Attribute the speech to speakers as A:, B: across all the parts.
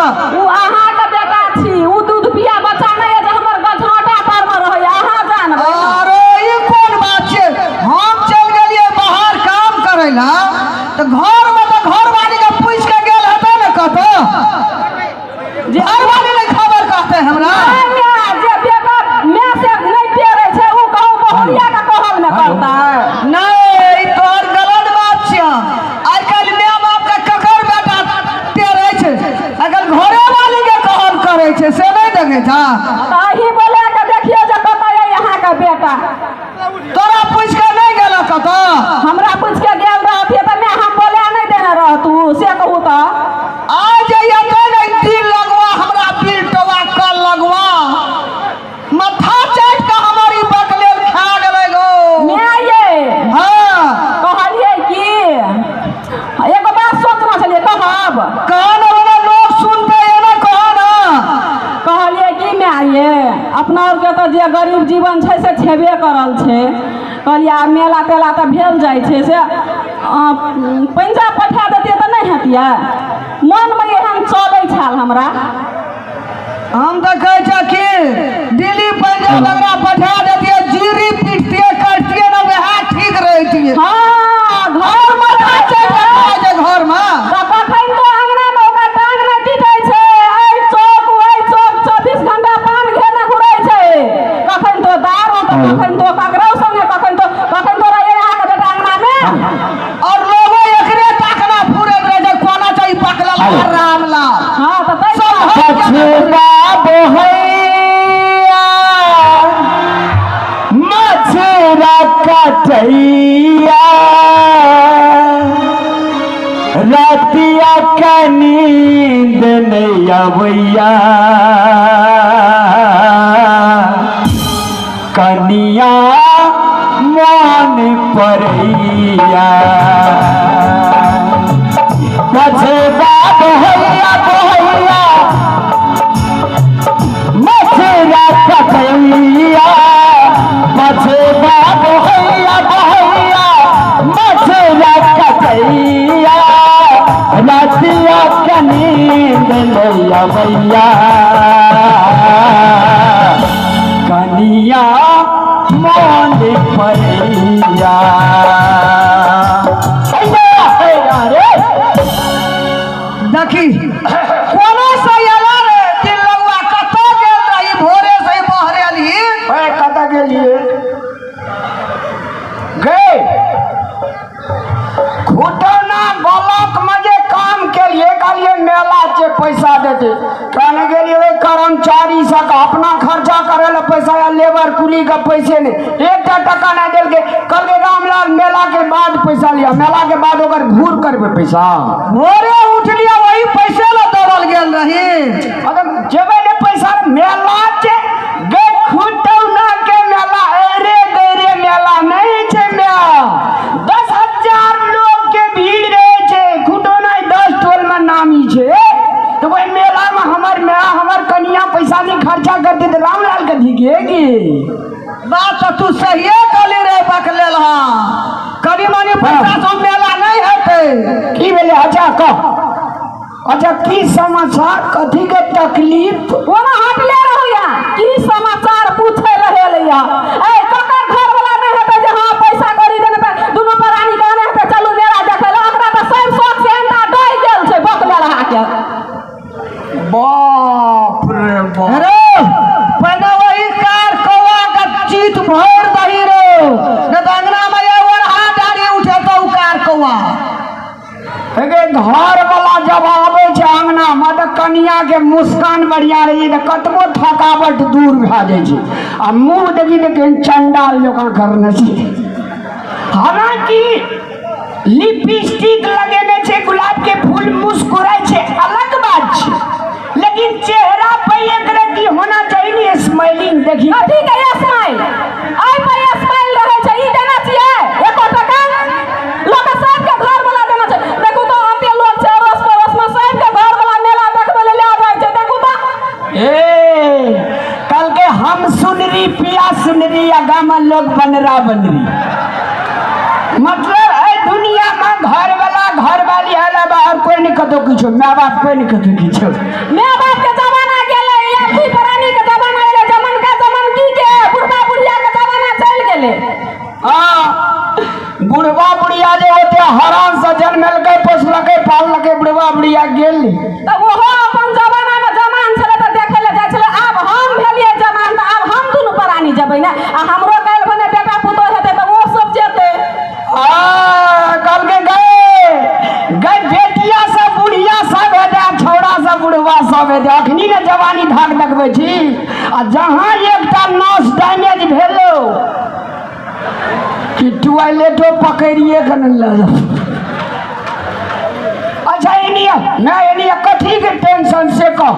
A: कऽ।
B: ओ अहाँके बेटा छी, ओ दूध पिया बच्चा नहि अछि जे हमर गझाँटा परमे रहैया, अहाँ जानबै ने।
A: अरे ई कोन बात छै, हम चलि गेलियै बाहर काम करै लए तऽ घरमे तऽ घरवाली के पूछि के गेल हेतै ने कतौ?
B: जे
A: घरवाली नहि खबर कहतै हमरा?
B: नहि माय, जे बेटा माय से नहि टेरै छै ओ कहू बहुरिया के कहल ने करतै?
A: नहि, ई तोहर गलत बात छियै। आइ काल्हि माय बाप के ककर बेटा टेरै छै? अगर घरे वाली के कहल करै छै से नहि देखै छह?
B: तऽ अहीं बोला के देखियौ जे कतऽ अइ अहाँके बेटा।
A: तोरा पूछि के नहि गेल कतऽ?
B: हमरा पूछि के गेल रहतियै तऽ माय हम बोला नहि देने रहतू, से कहू तऽ।
A: आ जइया तो ने दिल लगवा, हमरा बिल टोवा कल लगवा, माथा चाटि के हमर ई बकलेल खा गेलै गो।
B: माय ये।
A: हाँ।
B: कहलियै कि एगो बात सोचना छलियै, कहब?
A: कह ने, ओना लोग सुनते एना कह ना।
B: कहलियै कि माय ये, अपना आरके तऽ जे गरीब जीवन छै से छेबे करल छै। कहलियै आब मेला तेला तऽ भेल जाइ छै, से पंजाब पठा देतियै तऽ नहि हेतियै? मनमे एहन चलै छल हमरा।
A: हम तऽ कहै छह कि दिल्ली पंजाब एकरा पठा देतियै, जीरी पीटतियै कटितियै ने, वएह ठीक रहितियै।
B: हाँ, घरमे
A: माथा चाटि कऽ खाइ छै घरमे।
B: तऽ कखन तो अङ्गनामे ओकर टांग नहि टिकै छै, एहि चौक ओहि चौक 24 घंटा पान घेने घुरै छै। कखन तो दारू तऽ कखन तो ककरो संगे, कखन तो कखन तो रहैए अहाँके बेटा अङ्गनामे।
A: और लोगो एकरे ताकना फुरैत रहै छै, कोना छै ई पकड़ल रामलाल।
B: हाँ, तऽ तै
A: सब
B: दुआरे।
A: घर के
C: पछबा बोहैया मछरा कटैया, रतिया के नींद नहीं अबैया, कनिया मन परैया। पछबा बोहैया बोहैया मछरा कटैया, पछबा बोहैया बोहैया मछरा कटैया, रतिया के नींद नहीं अबैया, कनिया मन परैया। रे
A: देखी कोनो से एला रे दिल लगवा, कतऽ गेल रही भोरे से ही बहरेली?
C: ओए कतऽ गेलिए गए? खुटौना ब्लॉक में जे काम के लिए कहलिए मेला के पैसा देते, कहने गेलिए ओहि कर्मचारी सब अपना खर्चा करे ला पैसा या लेबर कुली के पैसे नहीं, एकटा टका नहीं देलके। कहलके रामलाल मेला के बाद पैसा लिया, मेला के बाद ओकर घूर करबे पैसा।
A: भोरे उठलिए वही पैसे ला दौड़ल गेल रही।
C: अगर जेबे ने पैसा मेला के गे खुटौना के मेला अरे गैरे मेला नहीं छै, मेला 10,000 लोग के भीड़ रहे छै, खुटौना 10 टोल में नामी छै। तो वही मेला में हमर मेला हमर कनिया पैसा नहीं खर्चा करते तो रामलाल के धिके की
A: बात तो तू सहिए कहली रे बकलेल। हाँ, कनी मनी पैसा से मेला नहीं हेतै।
C: की भेलै? अच्छा कह, अच्छा की समाचार, कथी के तकलीफ?
B: ओना हटले रहू या की समाचार पूछे रहे लैया। ए ककर घर वाला नहीं हेतै जे हाँ पैसा कौड़ी देने पे दुनू प्राणी कहने हेतै चलू मेला देखै लए, ओकरा तऽ सब शौक से अंडा डहि गेल छै बकलेल अहाँके।
C: बाप रे बाप।
A: रे पहिने वही कार कौआ के चीत भरि दही रे, नहीं तऽ अंगना में ये ओढ़ा डारी उठेतौ कार कौआ।
C: हे घर वाला जब आबै छै अंगना में तऽ कनिया के मुस्कान बढ़िया रही तऽ कतबो थकावट दूर भए जाइ छै, आ मुँह देखी तऽ केहन चंडाल जकाँ करने छै। हालांकि लिपस्टिक लगेने छै, गुलाब के फूल मुस्कुराइ छै, अलग बात छै, लेकिन चेहरा पर एक रत्ती होना चाहिए ने स्माइलिंग। देखी
B: कथी के स्माइल? एहि पर स्माइल रहै छै, ई देना छियै एको टका? लोक सबके घर वाला देना छै। देखू तऽ एते लोक छै अड़ोस पड़ोस में, सबके घर वाला मेला देखबै लए लए जाइ छै। देखू तऽ
C: ए कल के हम सुनरी पिया सुनरी या गाम लोग बनरा बनरी, मतलब ए दुनिया में घर वाला घर वाली आला बाहर कोई नहीं कतो किछो, my बाप कोई नहीं कतो किछो।
B: My बाप के जमाना गेलै, आब दुई प्राणी के जमाना एलै, जमनका जमनकी के बुढ़बा बुढ़िया के जमाना चलि गेलै।
C: हाँ, बुढ़वा बुढ़िया जे होते हरान से जन्मेलकै पोसलकै पाललकै, बुढ़वा बुढ़िया गेल।
B: तऽ ओहो अपन जमाना मे जमान छलै तऽ देखै लए जाइ छलै। आब हम भेलियै जमान तऽ आब हम दुनू प्राणी जेबै ने, आ हमरो काल्हि भने बेटा पुतोह हेतै तऽ ओ सब जेतै।
C: कहलकै गए गए बेटिया सब बुढ़िया सब हेतै आ छौड़ा सब बुढ़वा सब हेतै। अखनी ने जवानी धाक देखबै छी, आ जहाँ एकटा नस डैमेज भेलो कि टॉयलेटो पकड़िए के ने लऽ जाओ। अच्छा एनिया ना एनिया कथी के टेंशन से कह।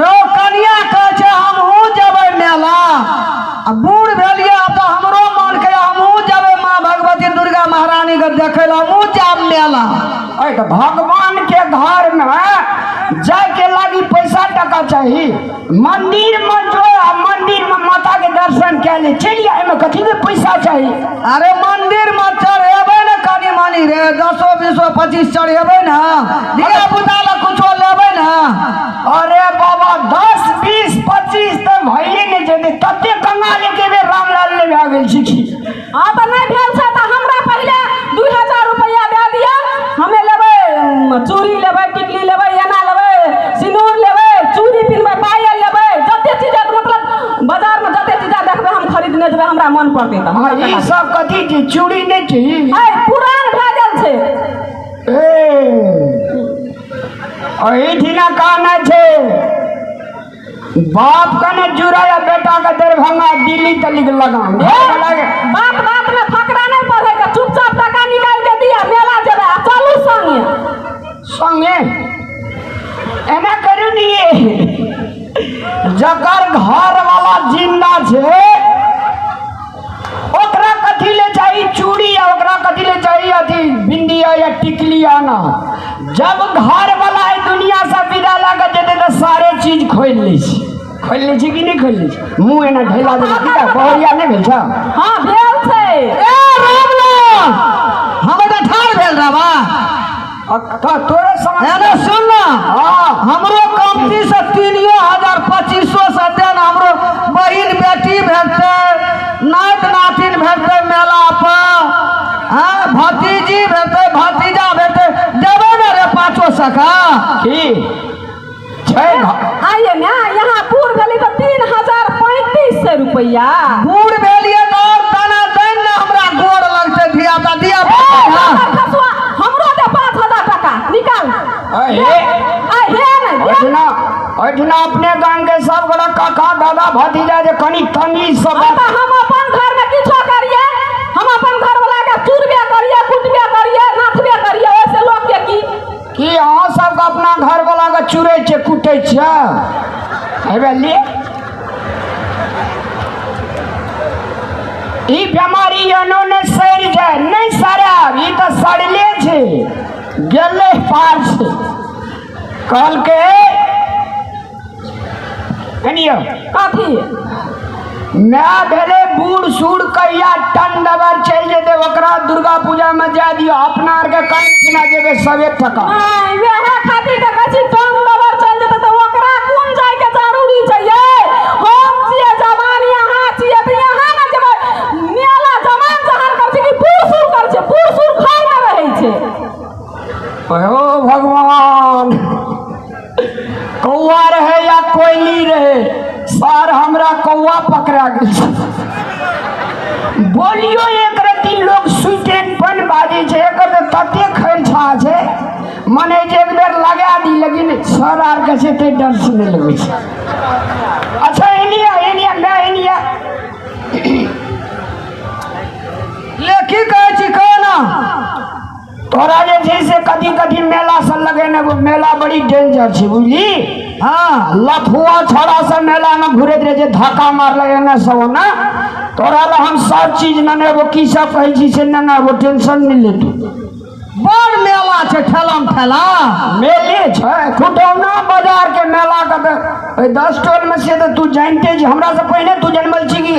A: रौ कनिया कहै छै हमहूँ जेबै मेला, आ बूढ़ भेलियै आब तऽ हमरो मन करै हमहूँ जेबै माँ भगवती दुर्गा महारानी के देखै लए, हमहूँ जायब मेला।
C: अरे तऽ भगवान के घर में जाय के लागी पैसा टका चाही, मंदिर में जो आ मंदिर में माता के दर्शन कए ले चलि आ, एहिमे कथी के पैसा चाही?
A: अरे मंदिर में चढ़ेबै ने कनि मनि रे, 10 20 25 चढ़ेबै ने, धिया पुता लए कुछो लेबै ने।
C: अरे बाबा 10 20 25 तऽ भइए नहि जेतै, तते कंगाल एके बेर रामलाल नहि भए गेल छी की?
B: हाँ तऽ नहि भेल छै तऽ हमरा पहिले 2000 रुपैआ दए दिअ, हमे लेबै चूड़ी लेबै, टिकली लेबै, एना लेबै, सिन्दूर लेबै, चूड़ी पिन्हबै, पायल लेबै, जते चीज हैत, मतलब बाजारमे जते चीज देखबै हम खरीदने जेबै, हमरा मन पड़तै तऽ।
C: हाँ, ई सब कथी छी? चूड़ी नहि छी?
B: है, पुरान भए गेल छै।
C: ए, एहिठिना कहना छै बाप कने जुड़ा या बेटा के दरभंगा दिल्ली तलिक लगाम।
B: बाप बाप में फकरा नहीं पढ़े के, चुपचाप टका निकाल के दिया, मेला जेबै आ चलू संगे।
C: संगे एना करू नी, जकर घर वाला जिंदा छै ओकरा कथी ले चाही चूड़ी, या ओकरा कथी ले चाही अथी बिंदिया या टिकली आना। जब घर वाला एहि दुनिया से विदा लऽ के जेतै तऽ सारे चीज खोलि लै छै। खोलि लै छै कि नहि खोलि लै छै? मुँह एना ढेला देबै की तऽ बहुरिया नहि भेल छौ?
B: हाँ भेल छै।
A: ए रामलाल, हम एतऽ ठाढ़ भेल रहबा।
C: तऽ तोरे समझ
A: एने सुन ना,
C: हाँ।
A: हमरो कमती से 3000 2500 से देन, हमरो बहिन बेटी भेटतै, नाति नातिन भेटतै मेला पर, हाँ भतीजी भेटतै, भतीजा भेटतै, देबै ने रे 500 सका?
C: की छै?
B: आइए ना, यहाँ बूढ़ भेली तऽ 3035 रुपैआ।
A: बूढ़ भेलियै तऽ आओर दाना दैन ने हमरा गोर लगतै धिया पुता, धिया पुता।
B: खसुआ, हमरो दे 5000 टका निकाल।
C: हे
B: हे नहि,
C: ओहिठिना ओहिठिना अपने गाम के सब गोटा काका दादा भतीजा जे कनि तमीज से बात।
B: तऽ हम अपन घर में किछो करिए, हम अपन घर वाला के चूरबे करिए, कुटबे करिए, नाथबे करिए, ओहिसे लोक के की?
C: की अहाँ सबके अपना घर वाला के चूरै छियै कुटै छियै? हेबे ले ई बेमारी एनो नहि सड़ि जाय, नहि सड़ायब, ई तऽ सड़ले छै, गेलै पार छै। कहलकै कनियो
B: कथी
C: my भेलै बूढ़ सूढ़ कहिया टन दबर चलि जेतै, ओकरा दुर्गा पूजा में जाय दियौ, अपना आरके कान जेबै सबे टका।
B: नहि, वएह खातिर तऽ कहै छी टन दबर चलि जेतै तऽ ओकरा कोन जायके जरूरी छै यै? हम छियै जवान, यहाँ छियै तऽ यहाँ ने जेबै। मेला जवान जहान करै छै कि बूढ़ सूढ़ करै छै? बूढ़ सूढ़ घरमे रहै छै।
C: ओ भगवान, कौआ रहे या कोयली रहे, सर हमरा कौआ पकड़ा गेल। बोलियो एक रत्ती लोग सुइटेन पन बाजै छै, एकर तऽ तते खैरछा छै, मने जे एक बेर लगा दी, लेकिन सर आर के छै तै डर से नहि लगै छै। अच्छा एनिया एनिया मैं एनिया
A: ले की कहै छी कह ना।
C: तोरा जे छै से कथी कथी मेला सब लगेने, मेला बड़ी डेंजर छै बुझली।
A: हाँ
C: लफुआ छौड़ा सब मेला में घुरैत रहे छै, धक्का मारलक एने सब ओना। तोरा लए हम सब चीज नेने एबो, की सब कहै छी से नेने एबो, टेंशन नहि ले तू।
A: बड़ मेला छै। छै ठेलम ठेला।
C: मेले छै खुटौना बाजार के मेला के तऽ ओहि 10 टोल में से तऽ तू जानते छी, हमरा से पहिने तू जनमल छी कि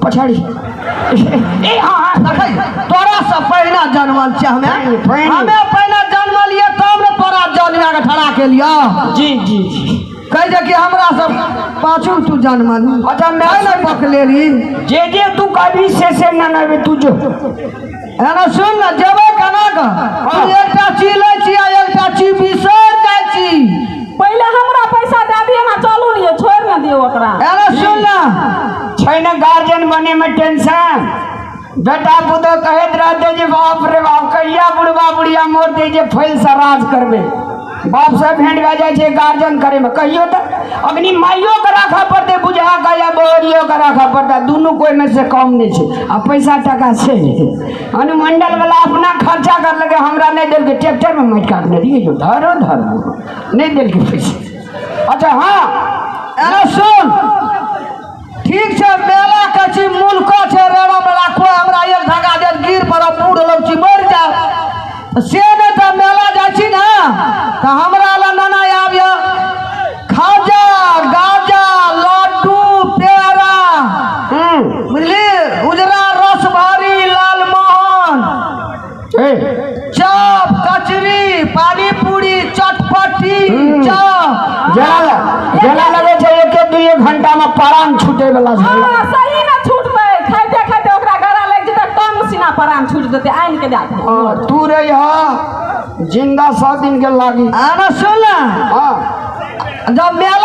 C: पछाड़ी? ए हाँ हाँ,
A: देखै तोरा से पहिने जनमल छै हमे।
C: पहिने।
A: हमे पहिने जनमलियै तब ने तोरा जनमा के ठड़ा केलियौ।
C: जी जी जी।
A: कहै छै कि हमरा सब पाछू तू जनमल।
C: अच्छा, मैं
A: नहि पकलेली।
C: जे जे तू कहबी से से न नबे तू जो।
A: एना सुन ने, जेबै केना कऽ? तू एकटा चीज लै छी आ एकटा चीज बिसरि जाइ छी।
B: पहिले हमरा पैसा दए दिअ ने, चलू ने, छोड़ि ने दियौ ओकरा।
A: एना सुन ने,
C: छै ने गार्जियन बने में टेंशन, बेटा पुतोह कहैत रहते जे बाप रे बाप कहिया बुढ़बा बुढ़िया मरते जे फैल से राज करबे। बाप से भेंट भए जाइ छै गार्जियन करे में। कहियो तऽ अग्नि माइयो के राखऽ पड़तै बुझा के या बहरियो के राखऽ पड़तै, दुनू कोइ में से कम नहि छै। आ पैसा टाका छै, अनुमंडल वाला अपना खर्चा करलकै, हमरा नहि देलकै। ट्रैक्टर में माटि काटने रहियै जो धरो धरो नहि देलकै पैसा। अच्छा हाँ,
A: एना सुन, ठीक छै मेला के छी मुल्को छै रेड़ा में राखो, हमरा एक धागा दे गिर पर बूढ़ लोग छी मरि जाए से नहि। तऽ मेला जाइ छी ने तऽ हमरा लए नाना आबिय खाजा गाजा लड्डू पेड़ा, बुझली, उजरा रस भारी लालमोहन, चॉप कचरी पानीपूरी चटपटी चॉप।
C: जेना जेना लगै छै एक 2 घंटा में प्राण छूटे वाला छै।
B: हाँ, सही में छूटतै, खाइते खाइते ओकरा गरा लागि जेतै, टंग सीना प्राण छूट जेतै, आनि के दए देतै।
C: हाँ, तू रही जिंदा 100 दिन के लागी।
A: आना सुन ना,
C: हाँ,
A: जब मेला